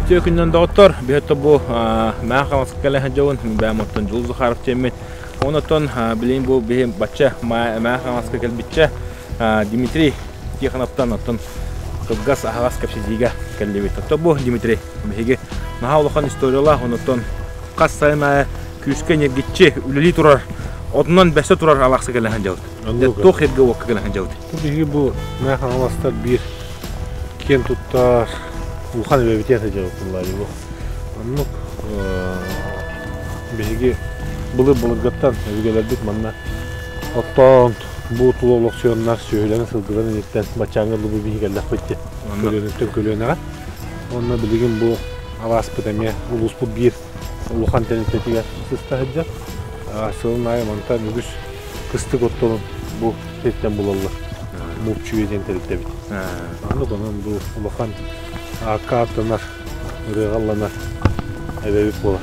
Үтүө күнүнэн доҕоттор, биһиэхэ бу Мэҥэ Хаҥаласка кэлэн сылдьабын. Бэйэм оттон Дьулус Захаров диэммин. Онон билигин бу биһи бачча Мэҥэ Хаҥаласка кэлбиччэ Дмитрий Тихоновтан оттон кылгас аһаҕас кэпсэтиигэ кэллибит. Оттон бу Дмитрий биһиги наһаа улахан историялаах, онон хас сайын аайы күүскэ ньиргиччи үлэлии турар, отунан бэсэ турар алаахса кэлэн сылдьабыт. Туох сиргэ-уокка кэлэн сылдьабыт? Биһиги бу Мэҥэ Хаҥаластар биир киэн туттар улахан эбэбитигэр сылдьабыт бу. Оннук биһиги былыр-былыргыттан өбүгэлэрбит манна оттоон бу тула олохсуйаннар сүөһүлэрин сылгыларын иниттэн баччааҥҥа дылы биһиги кэллэхпит дии көлүөнэттэн көлүөнэҕэ. Онно билигин бу алааспыт эмиэ улууспут биир улахан тэрилтэтигэр сыста сылдьар. Сылын аайы мантан үгүс кыстык отторун бу сиртэн булаллар. Муп-Чүүйэ диэн тэрилтэбит. Оннук онон бу улахан аакка ааттанар, ырыаҕа ылланар эбэбит буолар.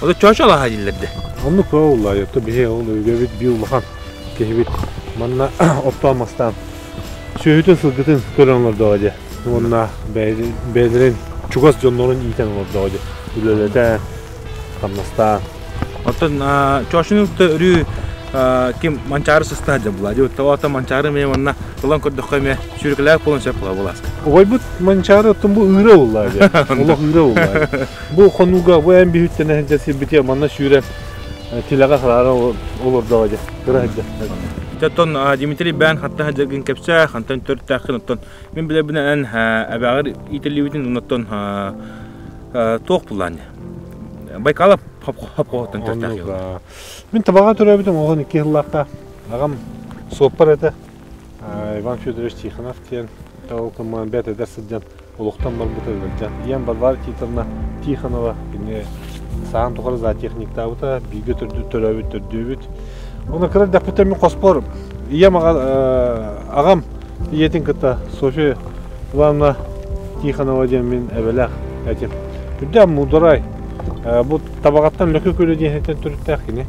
Ото чоочо алаһа дииллэр дэ. Оннук ол ото биһи ол өбүгэбит биир улахан киһибит манна оттоон мастаан сүөһүтүн сылгытын көрөн олордоҕо дьэ. Уонна бэйэлэрин чугас дьоннорун иитэн олордоҕо дьэ. Үлэлэтэн, хамнастаан. Оттон чоочуну кытта өрүү ким Манчаары сыста сылдьар буолла. Дьэ, оттон Манчаары эмиэ манна ылан көрдөххө эмиэ сүүрэкэлээх буолан сөп буолар буолааска. Убайбыт Манчаары оттон бу ыыра буолла дьэ. Олох ыыра буолла. Бу хонууга бу эн биһиттэн сылдьар сирбитигэр манна сүүрэн тилэҕэ хараара олордоҕо дьэ. Кыра сылдьар. Оттон Дмитрий бэйэн хантан сылдьаргын кэпсээ, хантан төрүттээххин оттон мин билэрбинэн эн эбэҕэр иитиллибитин оттон туох буллаан Байкалов хопхоһоттон төрүттээх Мин табаҕа төрөөбүтүм оҕон икки сыллаахта. Аҕам суоппар этэ. Иван Федорович Тихонов диэн ол кыммаан бэт эдэр сылдьан олохтон барбыта ыалдьан. Ийэм Варвара Титовна Тихонова кини саан тухары зоотехниктаабыта, бииргэ төрөөбүт төрдүөбүт. Оны кыра эрдэхпиттэн мин хоспор ийэм аҕам ийэтин кытта Софья Ивановна Тихонова диэн мин эбэлээх этим. Үрдээх муударай. Бу Табаҕаттан Лөкө Күөлэ диэһиттэн төрүттээх кини.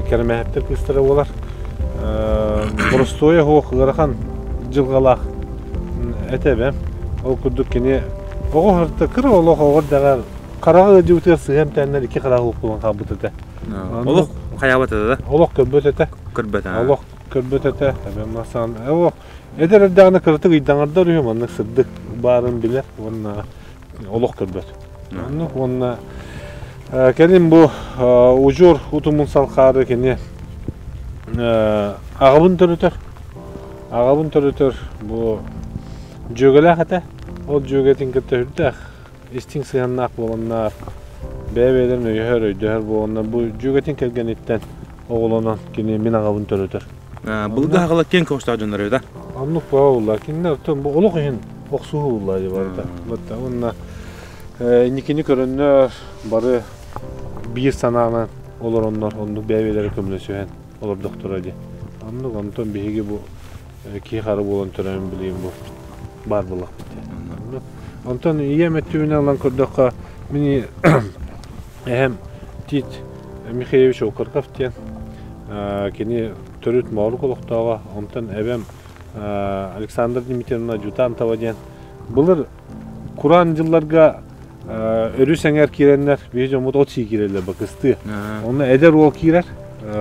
Кэрэмээһэптэр кыыстара буолар. Боростуойа суох ыарахан дьылҕалаах этэ эбэм. Ол курдук кини оҕо сырта кыра олох оҕо эрдэҕэр хараҕа ыалдьыбытыгар сыһа эмтээннэр икки хараҕа суох буолан хаалбыт этэ. Олох хайаабат этэ да? Олох көрбөт этэ. Көрбөт Олох көрбөт этэ. Эбэм масаан олох эдэр эрдэҕинэ кыратык ыйдаҥардар үһү маннык сырдык баарын билэр уонна олох көрбөт. Оннук уонна кэлин бу удьуор утумун салхаары кини аҕабын төрөтөр. Аҕабын төрөтөр бу дьүөгэлээх этэ. Ол дьүөгэтин кытта үрдээх истиҥ сыһыаннаах буоланнар, бэйэ-бэйэлэрин өйөһөр, өйдөһөр буоланнар бу дьүөгэтин кэргэниттэн оҕолонон кини мин аҕабын төрөтөр. Былыргы аҕалар киэҥ көҕүстээх дьоннор эбит а? Оннук буолла. Кинилэр оттон бу олох иһин охсуһуу буолла дии барыта. Барыта уонна инникини көрөннөр бары биир санаанан олороннор оннук бэйэ-бэйэлэрэ көмөлөсүһэн олордохторо дии. Оннук онтон биһиги бу киһи хара буолан төрөөн билигин бу баар буоллахпыт дии. Онтон ийэм өттүбүнэн ылан көрдөххө мин эһэм Тит Михеевич Окорков диэн кини төрүт Моорук олохтооҕо, онтон эбэм Александра Дмитриевна Дьутантова диэн былыр кураан дьылларга өрүс эҥэр киирэннэр биһи дьоммут от сии киирэллэр бакыстыы. Онно эдэр уол киирэр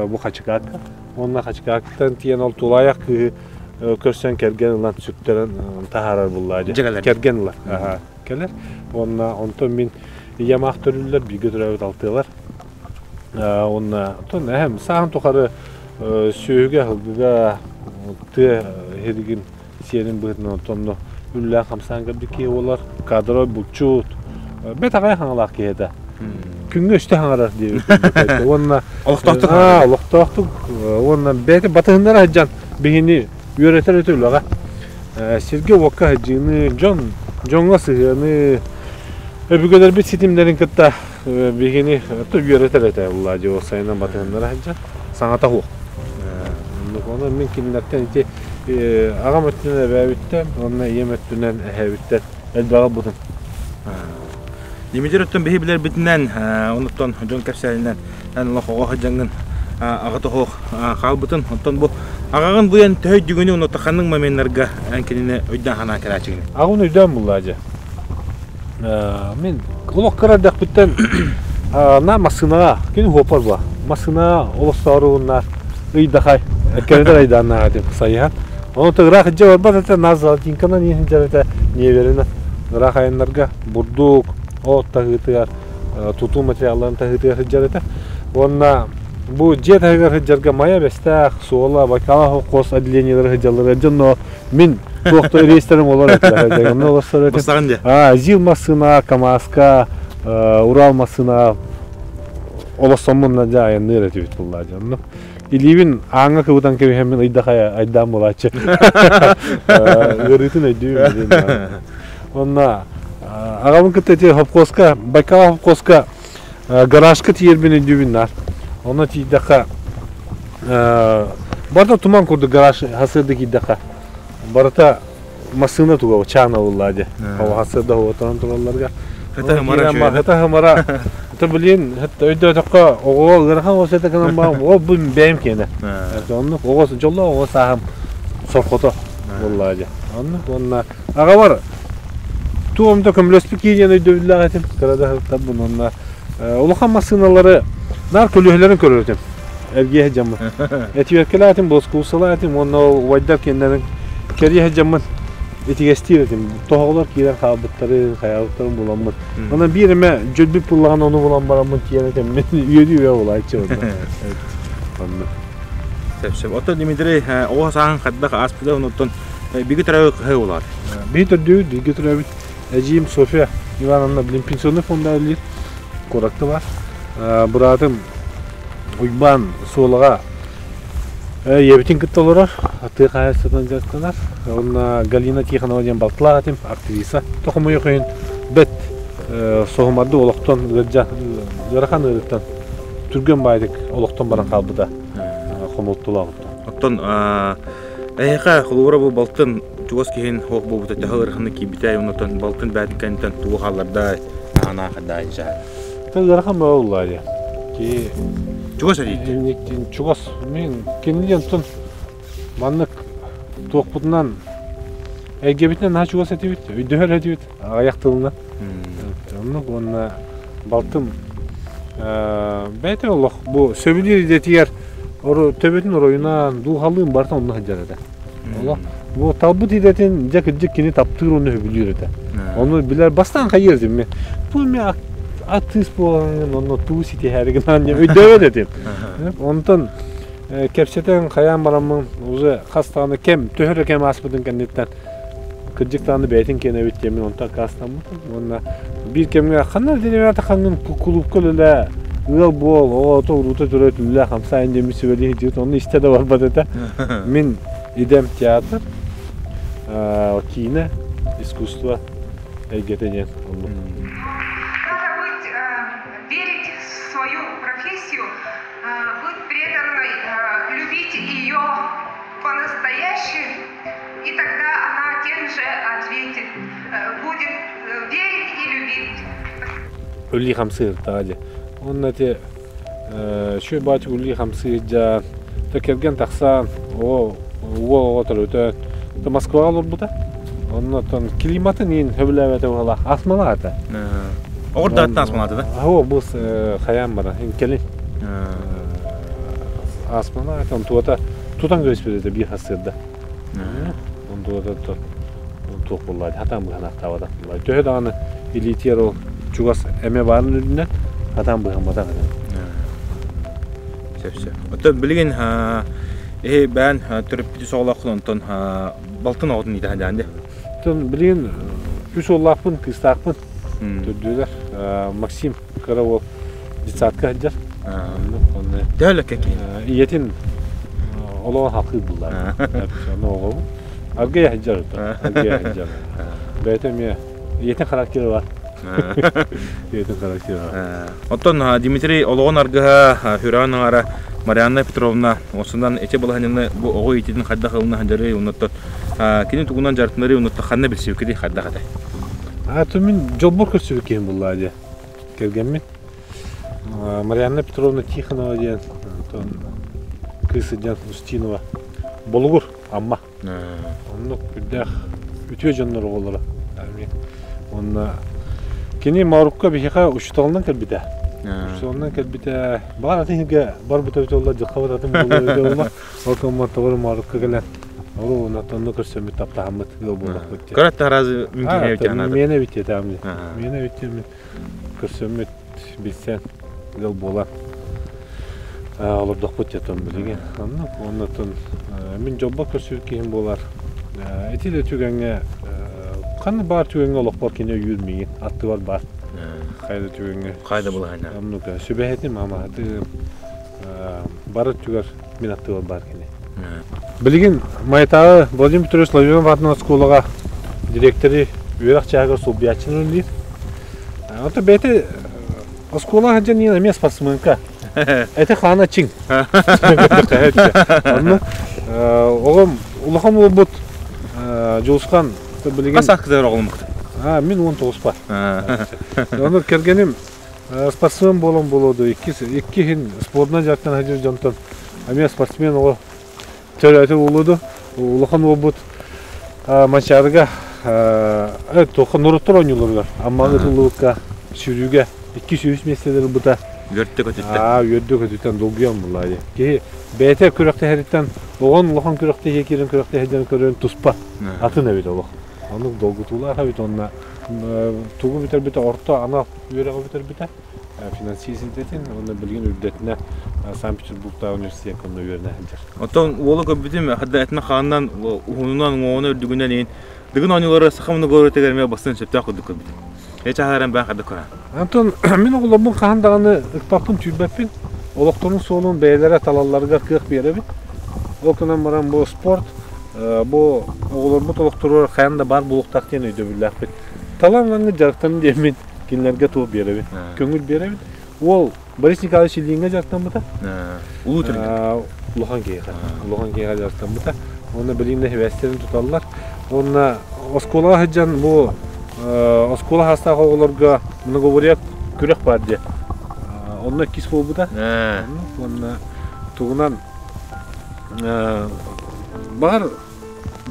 бу Хачыкаакка. Уонна Хачыкаактан тиийэн ол тулаайах кыыһы көрсөн кэргэн ылан сүктэрэн таһаарар буллаа дьэ. Кэргэн ылар. Кэлэр. Уонна онтон мин ийэм аах төрүүллэр, бииргэ төрөөбүт алтыалар. Уонна оттон эһэм сааһын тухары сүөһүгэ, сылгыга тыа иһиригин сиэрин быһыытынан оттон үллээн хамсаан көрбүт киһи буолар. Кадровай булчут, бэт аҕай хаҥалаах киһи этэ. Күҥҥэ үстэ хаҥарар диэбит. Уонна олохтоохтук олохтоохтук уонна бэйэтэ батыһыннара сылдьан биһини үөрэтэр этэ үлэҕэ. Сиргэ-уокка сылдьыыны, дьон дьоҥҥо сыһыаны, өбүгэлэрбит ситимнэрин кытта биһигини үөрэтэр этэ Владивостогынан батыһыннара сылдьан саҥата суох. Онон мин кинилэртэн ити аҕам өттүнэн эбээбиттэн уонна ийэм өттүнэн эһээбиттэн элбэҕи ылбытым. Дмитрий оттон биһи билэрбитинэн, онуттан дьон кэпсээнинэн эн олох оҕо сылдьаҥҥын аҕата суох хаалбытын. Оттон бу аҕаҕын бу эн төһө өйдүүгүнүй уонна ханнык моменнарга эн кинини өйдөөн санаан кэлээччигиний? Аҕабын өйдөөн буллаа дьэ. Мин олох кыра эрдэхпиттэн на массыынаҕа күн уопар була. Массыынаҕа олохсооруунна ыйдахай кэрэтэр айдааннаах этим сайыһан. Ону ыраах илдьэ барбат этэ, на золотинканан иһин этэ Неверина ыраах айаннарга бурдук, от таһыытыгар, тутуу материалларын таһыытыгар сылдьар этэ. Уонна бу дьиэ таһыгар сылдьарга Майа Бэстээх, Суола, Байкала холкуос отделениелара сылдьаллара дьонно мин туохта рейстерим олор этилэр. Онно олорсор этим. Бастаҕын дьэ. А, ЗИЛ массыына, КамАЗка, Урал массыына олоссоммун дьэ айанныыр этибит буллаа дьонно. Илиибин ааҥҥа кыбытан кэбиһэммин ыйдах айдаан булааччы. Ыарыытын өйдүүм. Онно аҕабын кытта ити хопкуоска, Байкал хопкуоска гаражка тиийэрбин өйдүүбүн наар. Онно тиийдэххэ барыта туман курдук гараж хасыарда киирдэххэ барыта массыына туга чаана буллаа дии. Хасыарда уотанан туралларга. Хата хымара Это блин, өйдөөтөххө оҕоҕо ыарахан уосета гынан баҕам, ол бу бэйэм киэнэ. Оннук оҕо дьоллоох оҕо сааһым сорхото буоллаа дьэ. Оннук уонна аҕабар туом да көмөлөспүт киһи диэн өйдөбүллээх этим. Кыра да сылтарбын уонна улахан массыыналары наар көлүөһэлэрин көрөр этим. Эргиэ сылдьаммын. Этиверкэлээтим, боскуусалаатым уонна ол убайдар киэннэрин кэрийэ сылдьаммын итигэстиир этим. Тоһоҕолор киирэн хаалбыттарын, хайаабыттарын буламмын. Онон биир эмэ дьөлбүт буллаҕына ону булан бараммын тиийэн этэммин үөрүү үө булааччы онно. Сөп сөп. Оттон Дмитрий оҕо сааһын хайдах ааспыта онуттан биги төрөөбүт кыһай улаат. Биги төрдүүбүт, биги төрөөбүт эдьиийим Софья Ивановна билин пенсионный фонда үлэлиир куоракка бар. Быраатым Уйбаан Суолаҕа ийэбитин кытта олорор, тыа хаһаайыстыбатынан дьарыктанар. Уонна Галина Тихонова диэн балтылаах этим, актриса. Тохомойуох иһин бэт соһумардык олохтон ыалдьа ыарахан ыарыыттан түргэн баайдык олохтон баран хаалбыта хомолтолоох. Оттон эһиэхэ холобура бу балтын чугас киһин суох буолбута төһө ыараханнык киирбитэй, оннуттан балтын бээтин кэнниттэн тугу хааллардай, аһанаах даайдьа. Ыарахан буолла дии. Ки Чугас этиит. Чугас. Мин кинини онтон маннык туохпутунан эйгэбитинэн наһаа чугас этибит, өйдөһөр этибит аҕыйах тылынан. Оннук уонна балтым бэйэтэ олох бу сөбүлүүр идэтигэр төбөтүн оройунан, дууһалыын барыта онно сылдьар этэ. Олох бу талбыт идэтин дьэ кырдьык кини таптыыр уонна сөбүлүүр этэ. Ону билэр бастаан хайыыр этим мен. Бу мен артыыс буолан онно туу ситиһээри гынан диэн өйдөөбөт этим. Онтон кэпсэтэн хайаан бараммын уже хас даҕаны кэм төһө эрэ кэм ааспытын кэнниттэн кырдьык даҕаны бэйэтин киэнэ эбит диэммин онтон аккаастаммытым. Уонна биир кэмҥэ ханна эрэ ханнын кулуупка үлэлээ ыал буол, оҕото уруута төрөөт үлэлээ хамсаайын диэммит сүбэлии сылдьыбыт. Онно истэ да барбат этэ. Мин идэм театр, киинэ, искусство эйгэтэ диэн оннук. Надо быть, верить в свою профессию, быть преданной, любить ее по-настоящему, И тогда она тем же ответит, будет верить и любить. Үлли хамсыыр дии. Онно ити үчүгэй баачык үлли хамсыыр дьа кэргэн тахсан уол оҕо төрөтөн Москваҕа олорбута. Онно оттон климатын иин сөбүлээбэтэ быһалаах асмалаата. Оҕурдааттан асмалаата да? Оо, бу хайаан баран кэлин асмалаата онтуота тутан көспүт этэ биир хасыырда. Онтуота туох буолла хатаан быһанаахтаабатах буолла. Төһө даҕаны илиитигэр ол чугас эмэ баарын үрдүнэн хатаан быһамматах этэ. Сөп сөп. Оттон билигин эһи бээн төрөппүтү соҕолооххун онтон балтын оҕотун иитэ сылдьаҕын дии. Оттон билигин үс уоллаахпын, кыыстаахпын. Төрдүөлэр Максим кыра уол детсадка сылдьар. Онно Төһөлөккө киһи? Ийэтин олоҕун халкыыр буллар. Онно оҕобун. Аргыйа сылдьар Аргыйа сылдьар. Бэйэтэ эмиэ ийэтин характера бар. Ийэтин характера бар. Оттон Дмитрий олоҕун аргыһа Хүрэн аҥара Марианна Петровна осунан эти балаһаньаны бу оҕо иититин хайдах ылына сылдьарый оннуттан кини тугунан дьарыктанарый оннуттан ханна билсибиккитий хайдах этэй? А мин дьолбор көрсүбүт киһим буллаа дии. Кэргэммин. Марианна Петровна Тихонова диэн кыыс сылдьан Устинова Болугур Амма. Оннук үрдээх үтүө дьоннор оҕолоро. Онно Кини Марукка биһиэхэ учууталынан кэлбитэ. Учууталынан кэлбитэ. Баҕар атын сиргэ барбыта эбитэ буоллар, дьылҕабыт атын буолуо эбитэ буолла. Ол кэммэр тоҕо Марукка кэлэн, ол онно көрсөммүт, таптаһаммыт ыал буоллахпыт диэн. Көрөт таразы мин киһи эбит анаата. Миэнэ эбит диэтээм. Миэнэ эбит диэммин көрсөммүт, билсэн ыал буолан олордохпут диэтом билигин. Онно оннотон мин дьолбор көрсүбүт киһим буолар. Ити да түгэҥҥэ ханна баар түгэҥҥэ олохпор кини өйүүр миигин аттыбар баар. Хайа да түгэҥҥэ. Хайда булаһына. Оннук сүбэһитим, амаһатым бары өттүгэр мин аттыбар баар кини. Билигин Майатааҕы Владимир Петрович Лавренов аатынан оскуолаҕа директоры үөрэх чааһыгар солбуйааччынан үлэлиир. Ото бэйэтэ оскуола сылдьан иһэн эмиэ спортсменка. Этэ хаана чиҥ. Онно оҕом улахан уолбут Дьулусхан билигин Хас сааскытыгар оҕоломмукта? Мин 19-пар. Ону кэргэним спортсмен буолан буолуо дуо иккис иккиһин спордунан дьарыктана сылдьар дьонтон эмиэ спортсмен оҕо төрөөтө буолуо дуо улахан уолбут Манчаарыга туохха норуоттар оонньууларыгар Аммаҕа ытыллыбыкка сүүрүүгэ 203 миэстэлэр ылбыта. Үөрдэ көтүттэн. Аа, үөрдэ көтүттэн долгуйан буллаа дии. Киһи бэйэтэ күрэхтэһэриттэн оҕон улахан күрэхтэһиэ киирэн күрэхтэһэрдэн көрөн туспа атын эбит олох. Оннук долгутуулаах эбит уонна тугу бүтэрбитэ орто анал үөрэҕи бүтэрбитэ финансист идэтин уонна билигин үрдэтинэ Санкт-Петербургтааҕы университекка онно үөрэнэ сылдьар. Оттон уолу көрбүтүм хадда этинэ хаанынан уһунунан уҥуоҕунан үрдүгүнэн иин Дыгын оонньуулары саха мунугуорутыгар эмиэ бастыан сөптөөх курдук көрбүтүм. Эч аһаран бээн хадда көрөн. Антон мин оҕолорбун хаһан даҕаны ыкпаппын түүрбэппин. Олохторун суолун бэйэлэрэ талалларыгар кыах биэрэбин. Ол гынан баран бу спорт бу оҕолорбут олохторугар хайан да баар буолуохтаах диэн өйдөбүллээхпит. Талан ылаҥҥыт дьарыктанын диэммин кинилэргэ туох биэрэбин, көҥүл биэрэбин. Уол Борис Николаевич Ильиҥҥэ дьарыктаммыта. Улуу түргэн. Улахан киһиэхэ. Улахан киһиэхэ дьарыктаммыта. Уонна билигин да сибээстэрин туталлар. Уонна оскуолаҕа сылдьан бу оскуола саастаах оҕолорго многоборье күрэх баар диye. Онно иккис буолбута. Уонна тугунан баҕар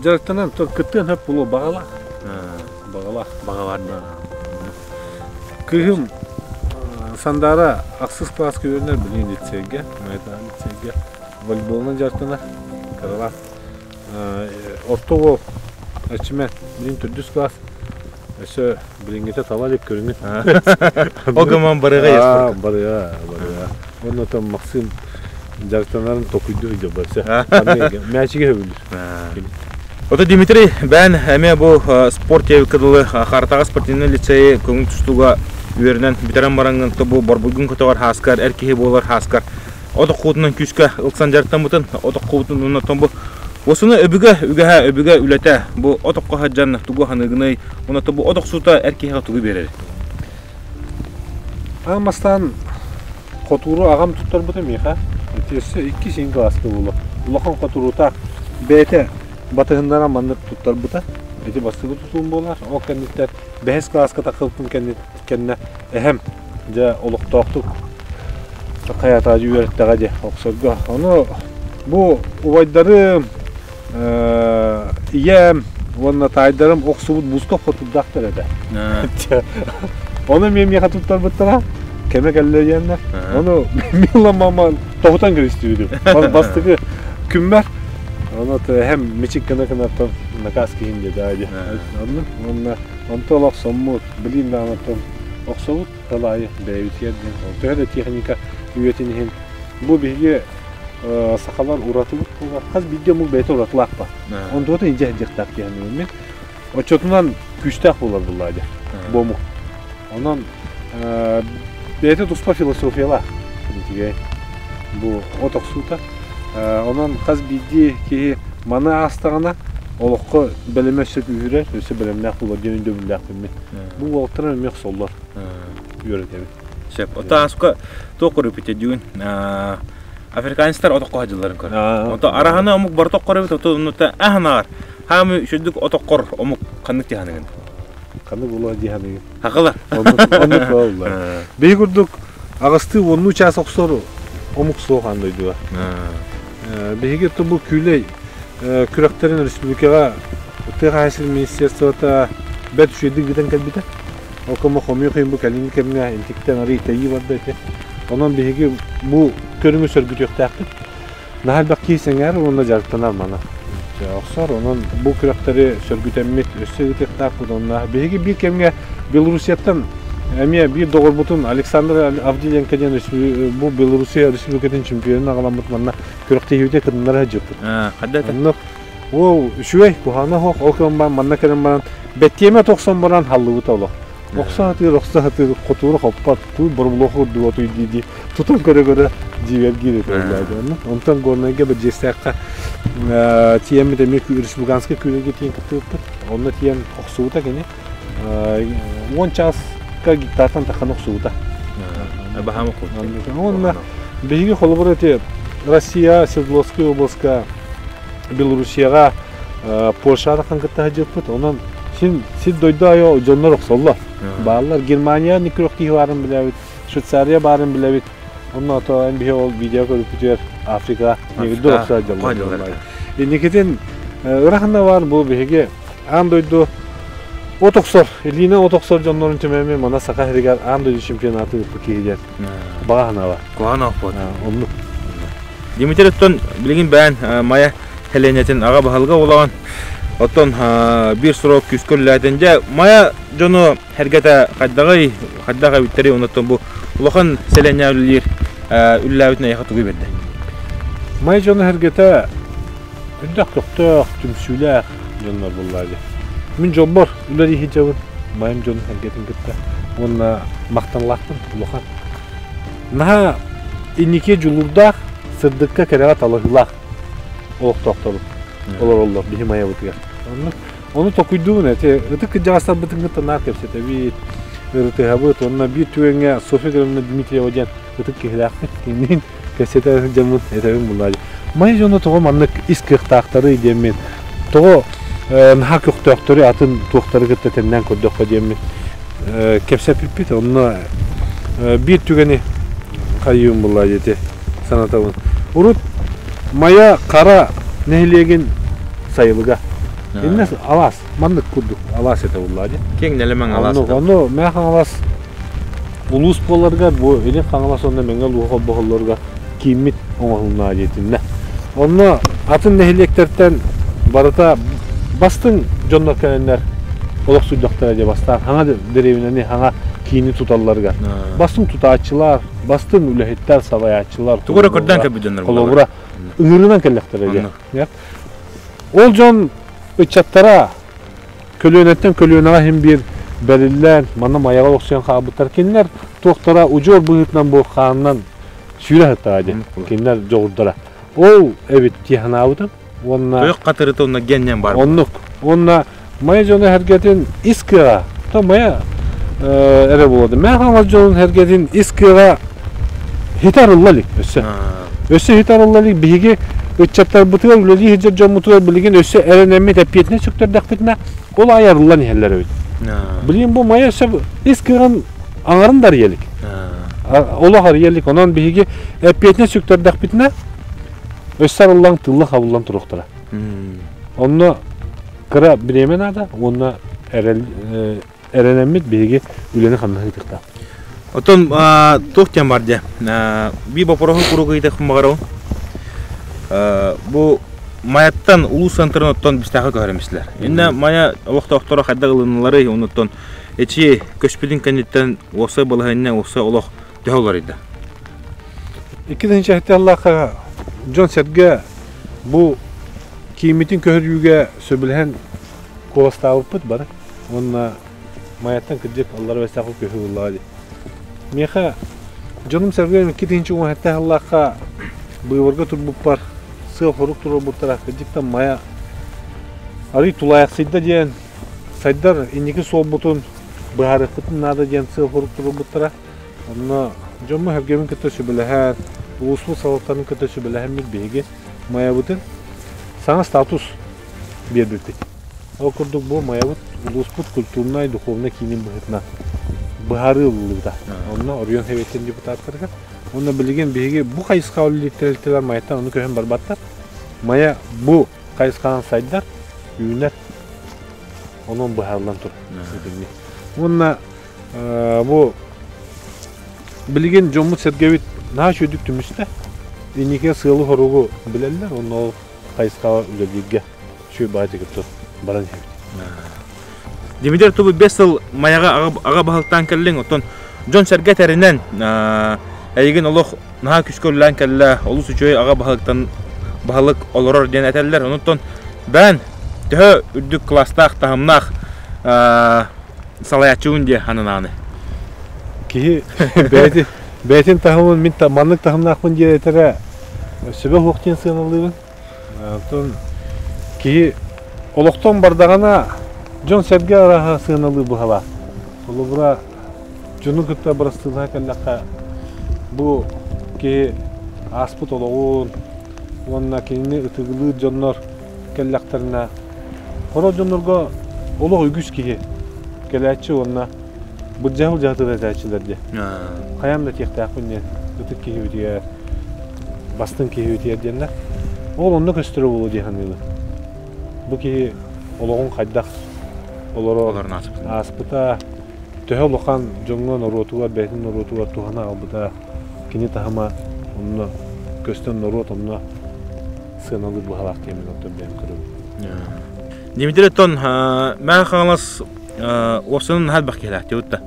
дьарыктанан кыттыан сөп буолуо баҕалаах. Баҕалаах. Баҕалаах. Кыыһым Сандаара ахсыс кылааска үөрэнэр билигин лицейгэ, Майатааҕы лицейгэ волейболунан дьарыктанар кыралаах. Орто уол Эрчимэн билигин төрдүс кылаас. Өссө билиҥҥитэ тала илик көрүҥүн. Ол гынан барыга Барыга, барыга. Уонна там Максим дьарыктанарын токуйдуу сылдьар барса. Мээчиги сөбүлүүр. Ото Дмитрий бээн эмиэ бу спорт кыдылы Хартаҕа спортивнай лицейи көҥүл тустууга үөрэнэн бүтэрэн бараҥҥын то бу борбуйгун көтөҕөр хааскар эр киһи буолар хааскар от оххуутунан күүскэ ылсан дьарыктаммытын от оххуутун оннотон бу осуну өбүгэ үгэһэ өбүгэ үлэтэ бу от окко сылдьан тугу ханыгыный оното бу от охсуута эр киһиэхэ тугу биэрэр Аан бастаан хотууру аҕам туттарбыта миэхэ. Ити өссө иккис иин кылааска буолуо. Улахан хотуурутаах бэйэтэ батыһыннаран маннык туттарбыта. Ити бастакы тутуум буолар. Ол кэнниттэн бэһис кылааска тахсыбыппын кэннэ эһэм дьэ олохтоохтук хайатаадьы үөрэттэҕэ дии охсорго. Ону бу убайдарым, ийэм уонна таайдарым охсубут бусках хотурдаахтар этэ. Ону эмиэ миэхэ туттарбыттара. Кэмэ кэллэ диэннэр. Ону Мила мама тоһутан кэбистибитим. Бастакы күммэр ону эһэм мичик гына гынаттан наказ киһин диэтэ. Онну уонна онто олох соммут, билиим даҕаны охсобут тыл аайы бэйэбитигэр диэн. Төһө да техника үйэтин иһин бу биһиги сахалар уратыбыт буолар. Хас биирдии омук бэйэтэ уратылаах ба. Онтуотун илдьэ сылдьыахтаах диэн мин. Оччотунан күүстээх буолар буллаа дьэ. Бу омук. Онон бэйэтэ туспа философиялаах. Үчүгэй. Бу от охсуута. Онон хас биирдии киһи маны аастаҕына олоххо бэлэмэ өссө күүһүрэр, өссө бэлэмнээх буолар диэн өйдөбүллээхпин мин. Бу уолаттар эмиэ охсоллор. Үөрэтэбин. Сөп. Отааска туох көрүпүтэ дьүгүн африканецтар отокко садьылларын көр. Ото араһана омук бар токкор эбит, ото оннута аһанаар. Хаамы үчүдүк отоккор омук ханнык диханыгын? Ханнык буолуо диханыгын? Хакылар. Оннук буолла. Биһи курдук аҕыстыы уоннуу чаас охсор омук суох аан дойдуга. Биһиги бу күүлэй күрэхтэрин республикаҕа тыа хаһаайыстыбатын министерствота бэрт үчүгэйдик ыытан кэлбитэ. Ол кэмҥэ хомуйуох иһин бу кэлиҥҥи кэмҥэ интиктэн арыый тэйии барда ити. Онон биһиги бу көрүҥү сөргүтүөхтээхпит. Наһаа элбэх киһи сэҥээрэр уонна дьарыктанар маны. Охсор. Онон бу күрэхтэри сөргүтэммит өссө ыытыахтаахпыт. Онно биһиги биир кэмҥэ Белоруссияттан эмиэ биир доҕорбутун Александр Авдиенко диэн бу Белоруссия республикатын чемпионун аҕаламмыт манна күрэхтэһиибитэ кытыннара сылдьыппыт. Оннук Уол үчүгэй, куһаҕана суох, ол кэлэн баран манна кэлэн баран бэттиэмэ тохсон баран халлыбыта олох. Охсо сатыыр, охсо сатыыр, хотуура хоппот, туй боробулуоха курдук отуй дии-дии тутан көрө-көрө дьиибэргиир этэ. Онтон Горнайга Бэрдьиэстээххэ тиийэммит эмиэ республиканскай күүлэргэ тиийэн кыттыбыппыт. Онно тиийэн охсубута кини. 10 чааска гектартан таххан охсубута. Баһаам Уонна биһиги холобур эти Россия Свердловскай областка Белоруссияҕа Польшаҕа таххан кытта сылдьыппыт. Онон син сир дойду айо дьоннор охсоллор. Бааллар. Германия никрох киһи баарын билэбит, Швейцария баарын билэбит. Онно ото эн биһи ол видео көрүппүтүгэр Африка негрдэр охсо дьоллор. Инникитин ыраханна бар бу биһиги аан дойду от охсор, илиинэн от охсор дьоннорун түмэми мана Саха сиригэр аан дойду чемпионаты ыыппыт киһи диэн баҕа санаа бар. Куһаҕан оохпут. Оннук. Дмитрий оттон билигин бэйэн Майа сэлиэнньэтин аҕа баһылыга буолаҕын. Оттон биир срок күүскэ үлэлээтин. Дьэ, Майа дьону сэргэтэ хайдаҕый, хайдах эбиттэрий, оннуттан бу улахан сэлиэнньэ үлэлиир үлэлээбитин эйиэхэ тугу биэрдэ? Майа дьону сэргэтэ үрдэх көхтөөх, түмсүүлээх дьоннор буоллаа дии. Мин дьолбор үлэлии сылдьабын, Майам дьонун сэргэтин кытта уонна махтаналаахпын улахан. Наһаа инники дьулуурдаах, сырдыкка кэрэҕэ талаһыылаах олохтоохторбут олороллор биһи Майабытыгар. Оннук ону толкуйдуубун эти ытык кырдьаҕастарбытын кытта наар кэпсэтэбит, ырытыһабыт уонна биир түгэҥҥэ Софья Григорьевна Дмитриева диэн ытык киһилээхпит. Киниин кэпсэтэ сылдьаммын этэбин буллаа. Майа дьоно тоҕо маннык ис кыахтаахтарый диэммин, тоҕо наһаа көхтөөхтөрү атын туохтары кытта тэннээн көрдөххө диэммин кэпсэппиппит. Онно биир түгэни хайыым булла диэти санатабын. Урут Майа Хара нэһилиэгин сайылыга. Иннес алаас, маннык курдук алаас этэ булла дии. Киэҥ нэлэмэн алаас. Ону Мэҥэ Хаҥалас улуус буоларыгар бу Илин Хаҥалас уонна Мэҥэ улууһа холбоһоллоругар кииммит оҥоһулунна диэтиннэ. Онно атын нэһилиэктэртэн барыта бастыҥ дьоннор кэлэннэр олохсуйдахтара дии бастаан хаҥа дэриэбинэни хаҥа киини туталларыгар. Бастыҥ тутааччылар, бастыҥ үлэһиттэр, салайааччылар. Тугу эрэ көрдөөн кэлбит дьоннор Холобура, ыҥырыынан кэллэхтэрэ дии. Ол дьон ыччаттара көлүөнэттэн көлүөнэҕэ иһин биир бэриллэн, манна майаҕа олохсуйан хаалбыттар. Кинилэр туохтара удьуор быһыытынан бу хаанынан сүүрэ сыттаҕа дии. Кинилэр дьоҕурдара. Ол эбит дии санаабытым. Уонна Туйах хатырыта онно геннен бар. Оннук. Уонна Майа дьоно эргэтин ис кыаҕа, то Майа эрэ буолуо. Мэҥэ Хаҥалас дьонун эргэтин ис кыаҕа хитэ арылла илик өссө. Өссө хитэ арылла илик биһиги ыччаттарбытыгар үлэлии сылдьар дьоммутугар билигин өссө эрэнэммит эппиэтинэс сүктэрдэхпитинэ ол аайы арыллан иһэллэр эбит. Билигин бу Майа өссө ис кыаҕын аҥарын да арыйа илик. Олох арыйа илик. Онон биһиги эппиэтинэс сүктэрдэхпитинэ өссө арыллан тылла-хабыллан туруохтара. Онно кыра бириэмэ наада уонна эрэл эрэнэммит биһиги үлэни хамнаһы ыытыахтаах. Оттон туох диэн бар дьэ би боппуруоһу куруук ыйытыахпын баҕарабын. Бу Майаттан улуус центрын оттон бистээхэ көһөрөмүслэр. Иннэ Майа олохтоохторо хайдах ылыныларый онуттан эчи көспүтүн кэнниттэн уопсай балаһыанньа уопсай олох төһө уларыйда? Икки тыһыынча дьон-сэргэ бу кииммитин көһөрүүгэ сөбүлэһэн куоластаабыппыт бары. Уонна Майаттан кырдьык аллара бэстээх көһүү ыллаҕа дии. Миэхэ дьонум-сэргэм 2017 сыллаахха быыбарга турбуппар сыал-сорук туруорбуттара кырдьыктан Майа арый тулаайахсыйда диэн сайдар инники суолбутун быһаарыахпытын наада диэн сыал-сорук туруорбуттара. Онно дьоммун-сэргэбин кытта сүбэлэһэн, улууспут салалтатын кытта сүбэлэһэммит биһиги Майабытын саҥа статус биэрбиппит. Ол курдук бу Майабыт улууспут культурнай, духовнай киинин быһыытынан быһаарыы ылыллыбыта. Онно оройуон Сэбиэтин депутаттарыгар. Уонна билигин биһиги бу хайысхаҕа үлэлиир тэрилтэлэр Майаттан ону көһөн барбаттар. Майа бу хайысханан сайдар, үүнэр. Онон быһаарыллан турар. Уонна Бу билигин дьоммут-сэргэбит наһаа үчүгэйдик түмүстэ. Инникигэ сыалы-соругу билэллэр, уонна ол хайысхаҕа үлэлииргэ үчүгэй баҕайытык кытта баран иһэбит. Дмитрий Тубу 5 сыл Майаҕа аҕа баһылыктаан кэллиҥ, оттон дьон-сэргэ этэринэн эйигин олох наһаа күүскэ үлэлээн кэллэ, олус үчүгэй аҕа баһылыктан баһылык олорор диэн этэллэр. Онуттан бэйэн төһө үрдүк кылаастаах, таһымнаах салайааччыбын диэ ананааны. Киһи бэйэтин бэйэтин таһымын мин маннык таһымнаахпын диэн этэрэ сөбө суох диэн сыаналыыбын. Оттон киһи олохтон бардаҕына дьон-сэргэ арааһа сыаналыы быһалаах. Холобура, дьону кытта бырастыылаһа кэллэххэ, бу киһи ааспыт олоҕун уонна кинини ытыгылыыр дьоннор кэллэхтэринэ, Хоро дьоннорго олох үгүс киһи кэлээччи уонна былдьаһы былдьаһытыгар этээччилэр диэ. Хайаан да этиэхтээхпин диэн ытык киһибитигэр, бастыҥ киһибитигэр диэннэр. Ол онно көстөрө буолуо дии саныыбын. Бу киһи олоҕун хайдах олоро ааспыта, төһө улахан дьоҥҥо норуотугар, бэйэтин норуотугар туһана аҕалбыта, кини таһыма онно көстөн норуот онно сыаналыыр быһалаах диэммин оттон бэйэм көрөбүн. Дмитрий оттон Мэҥэ Хаҥалас уопсанын наһаа элбэх киһилээх диэбит да.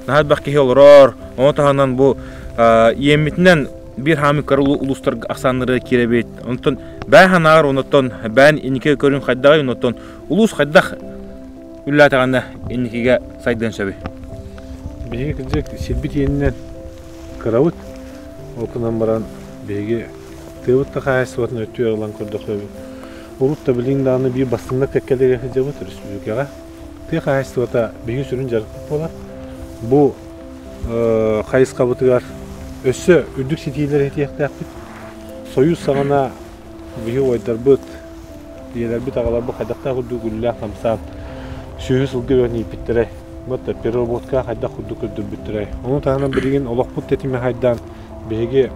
Наһаа элбэх киһи олорор, ону таһынан бу иэммитинэн биир хаамыы кыра улуустар ахсааннары киирэбит. Онтон бэйэ санааҕар онуттан бэйэн инники көрүн хайдаҕый, онуттан улуус хайдах үлэлээтэҕинэ инникигэ сайдыан сөбүй? Биһиги кырдьык сирбит иэнинэн кырабыт. Ол гынан баран биһиги Тыабыт да хаһаайыстыбатын өттүгэр ылан көрдөххө, урут да билигин даҕаны биир бастыҥнар кэккэлэргэ сылдьабыт өрөспүүбүлүкэҕэ. Тыа хаһаайыстыбата биһиги сүрүн дьарыкпыт буолар. Бу хайысхабытыгар өссө үрдүк ситиилэри ситиэхтээхпит. Сойуус саҕана биһи убайдарбыт, ийэлэрбит, аҕаларбыт хайдахтаах курдук үлэлээх-хамсаан сүөһү сылгы бөҕөнү ииппиттэрэй. Вот переработка хайдах курдук көрдөрбүттэрэй. Ону таһынан билигин олохпут тэтимэ хайдаан Биһиги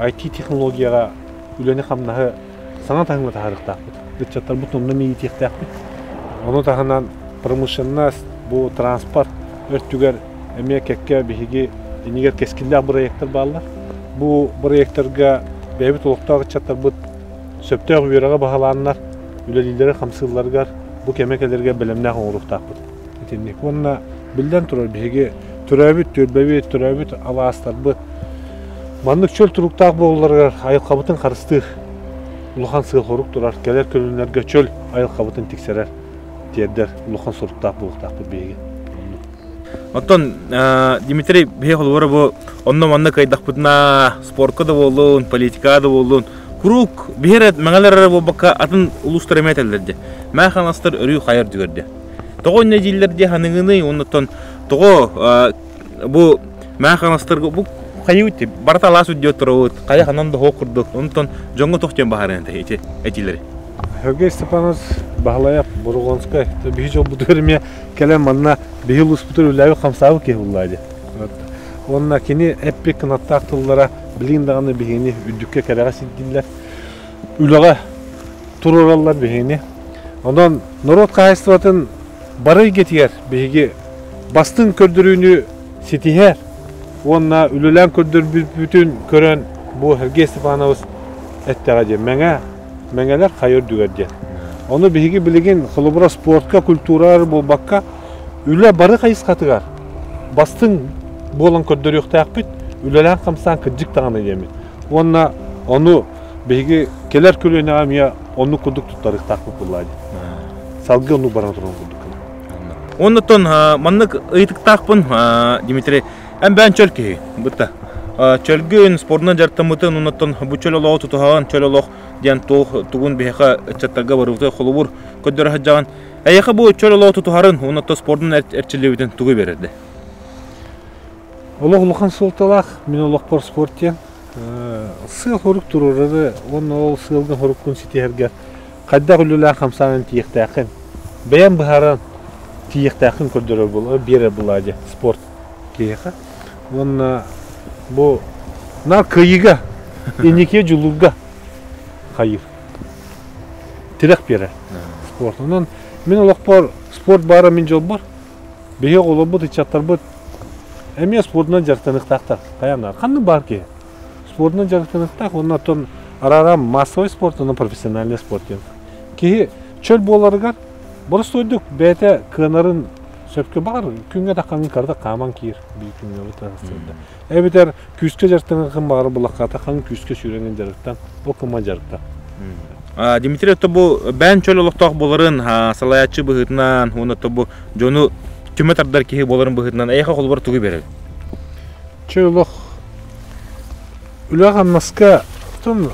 IT-технологияҕа үлэни-хамнаһы саҥа таһымҥа таһаарыахтаахпыт. Ыччаттарбыт онно иитиэхтээхпит. Ону таһынан промышленность, бу транспорт өртүгэр эмиэ кэккэ биһиги иннигэр кэскиллээх бырайыактар бааллар. Бу бырайыактарга бэйэбит олохтоох ыччаттарбыт сөптөөх үөрэҕи баһылааннар үлэлииллэрэ-хамсыылларыгар бу кэмэ кэлэргэ бэлэмнээх оҥоруохтаахпыт. Итинник. Уонна биллэн турар биһиги төрөөбүт түөлбэбит, төрөөбүт алаастарбыт маннык чөл туруктаах буолалларыгар айылҕабытын харыстыыр улахан сыал-сорук турар. Кэлэр көлүөнэлэргэ чөл айылҕабытын тиксэрэр, тиэрдэр улахан соруктаах буолуохтаахпыт биһиги. Оттон Дмитрий биһи холобура бу онно-манна кыайдахпытына спортка да буоллун, политикаҕа да буоллун куруук биһи эрэ мэҥэлэр эрэ буолбакка атын улуустар эмиэ этэллэр дии. Мэҥэ Хаҥаластар өрүү хайар үрдүгэр дии. Тоҕо инньэ дииллэр дии саныгыный уоннаттан тоҕо бу Мэҥэ Хаҥаластарга бу хайыы барыта алаас үрдүө туругут хайа ханан да суох курдук онтон дьоҥҥо туох диэн баһаарыан ити этиилэри Сергей Степанович Баһылайап Бургонскай биһи дьолбутугар эмиэ кэлэн манна биһи улууспутугар үлэлээбит хамсаабыт киһи буллаа дии. Уонна кини эппит кынаттаах тыллара билигин даҕаны биһигини үрдүккэ кэрэҕэ сирдииллэр. Үлэҕэ туруораллар биһигини. Онон норуот хаһаайыстыбатын бары эйгэтигэр биһиги бастыҥ көрдөрүүнү ситиһэр уонна үлэлээн көрдөрбүппүтүн көрөн бу Сергей Степанович эттэҕэ диэн мэҥэ мэҥэлэр хайа үрдүгэр диэн. Ону биһиги билигин холобура спортка, культураар буолбакка үлэ бары хайысхатыгар бастыҥ буолан көрдөрүөхтээхпит, үлэлээн хамсаан кырдьык даҕаны диэммит. Уонна ону биһиги кэлэр көлүөнэҕэ эмиэ оннук курдук туттарыахтаахпыт буоллаа дии. Салгыы оннук баран туран курдук гына. Оннуттан маннык ыйытыктаахпын, Дмитрий, эн бэйэн чөл киһи, бытта. Чөлгүн, спордунан дьарыктаммытын, оннуттан бу чөл олоҕу тутуһаҕын, чөл олох диэн туох тугун биһиэхэ ыччаттарга барыбытыгар холобур көрдөрө сылдьаҕын. Эйиэхэ бу чөл олоҕу тутуһарын, оннуттан спордун эрчиллибитин тугу биэрэрдэ? Олох улахан суолталаах мин олохпор спорт диэн. Сыал-сорук туруорары уонна ол сыалга соруккун ситиһэргэ хайдах үлэлээх хамсаанын тиийиэхтээххин, бэйэм быһааран тиийиэхтээххин көрдөрөр буол, биэрэр буолаа дьэ спорт киһиэхэ. Уонна бу наар кыайыыга, инникигэ дьулуурга хайыыр. Тирэх биэрэр спорт. Онон мин олохпор спорт баара мин дьолбор. Биһиги оҕолорбут, ыччаттарбыт. Эмиэ спордунан дьарыктаныахтаахтар. Хайаан ханнык баар киһи. Спордунан дьарыктаныахтаах уонна оттон арара массовый спорт уонна профессиональный спорт диэн. Киһи чөл буоларыгар боростуойдук бэйэтэ кыанарын сөпкө баҕар күҥҥэ таххаҥын карда хааман киир биир күҥҥэ бытарсырда. Эбэтэр күүскэ дьарыктаныаххын баҕар булахха таххаҥын күүскэ сүүрэнин дьарыктан, ол кыма дьарыктан. Дмитрий отто бу бээн чөл олохтоох буоларын салайааччы быһыытынан уонна отто бу дьону түмэ тардар киһи буоларын быһыытынан эйиэхэ холобур тугу биэрэр? Чөл олох үлэ-хамнаска оттон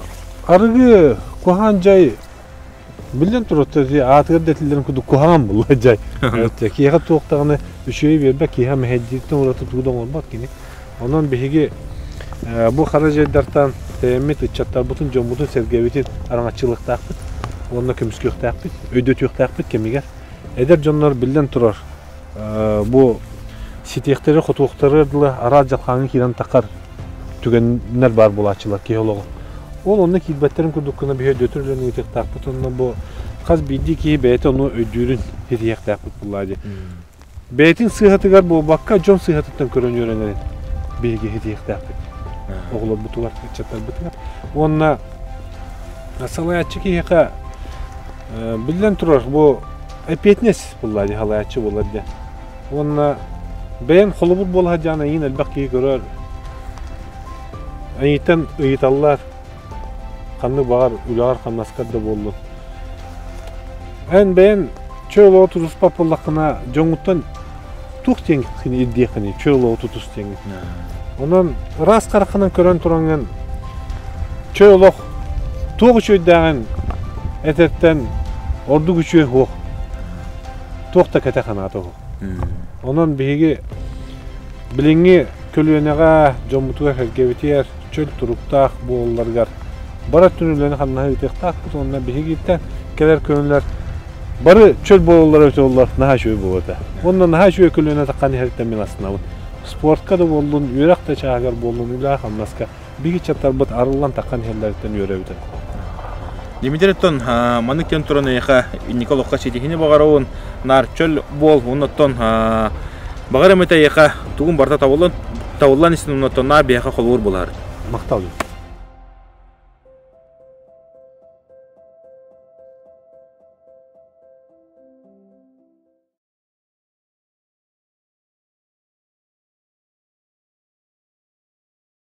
арыгы куһаҕан дьай биллэн турар аатыгар да этиллэрин курдук куһаҕан буолла дьай. Киһиэхэ туох даҕаны үчүгэй биэрбэт, киһиэхэ мэһэйдииртэн ураты тугу да оҥорбот кини. Онон биһиги бу хара дьайдартан тэйэммит ыччаттарбытын, дьоммутун-сэргэбитин араҥаччылыахтаахпыт уонна көмүскүөхтээхпит, өйдөтүөхтээхпит кэмигэр. Эдэр дьоннор биллэн турар бу ситиэхтэри-хотуохтары дылы араас дьалхааҥҥа киирэн тахар түгэннэр баар буолааччылар киһи олоҕо. Ол онно киирбэттэрин курдук гына биһи өйдөтөр үлэни ыытыахтаахпыт уонна бу хас биирдии киһи бэйэтэ ону өйдүүрүн ситиһиэхтээхпит буоллаа дии. Бэйэтин сыыһатыгар буолбакка, дьон сыыһатыттан көрөн үөрэнэрин биһиги ситиһиэхтээхпит. Оҕолорбутугар, ыччаттарбытыгар. Уонна салайааччы киһиэхэ биллэн турар, бу эппиэтинэс буолла дии, салайааччы буолар диэн. Уонна бэйэм холобур буола сылдьан эйигин элбэх киһи көрөр. Эйигиттэн ыйыталлар, ханнык баҕар үлэҕэр-хамнаскар да буоллун. Эн бэйэн чөл олоҕу тутуспат буоллаххына, дьоҥҥуттан туох диэн ирдиэххиний, чөл олоҕу тутус диэҥҥин. Онон ыраас хараххынан көрөн тураҥҥын чөл олох туох үчүгэйдээҕин этэртэн ордук үчүгэй суох. Туох да кэтэх санаата суох. Онон биһиги билиҥҥи көлүөнэҕэ дьоммутугар-сэргэбитигэр чөл туруктаах буолалларыгар бары өттүн үлэни-хамнаһы ыытыахтаахпыт уонна биһигиттэн кэлэр көлүөнэлэр бары чөл буолаллара эбитэ буоллар наһаа үчүгэй буолуо этэ. Уонна наһаа үчүгэй көлүөнэ таххан иһэриттэн мин астынабын. Спортка да буоллун, үөрэх да чааһыгар буоллун, үлэҕэ-хамнаска биһиги ыччаттарбыт арыллан таххан иһэллэриттэн үөрэбит. Дмитрий оттон маннык диэн туран эйиэхэ инники олоххо ситиһини баҕарабын, наар чөл буол, оннуттан баҕар эмэтэ эйиэхэ тугун барыта табыллан, табыллан истин оннуттан наар биһиэхэ холобур буолар. Махтал.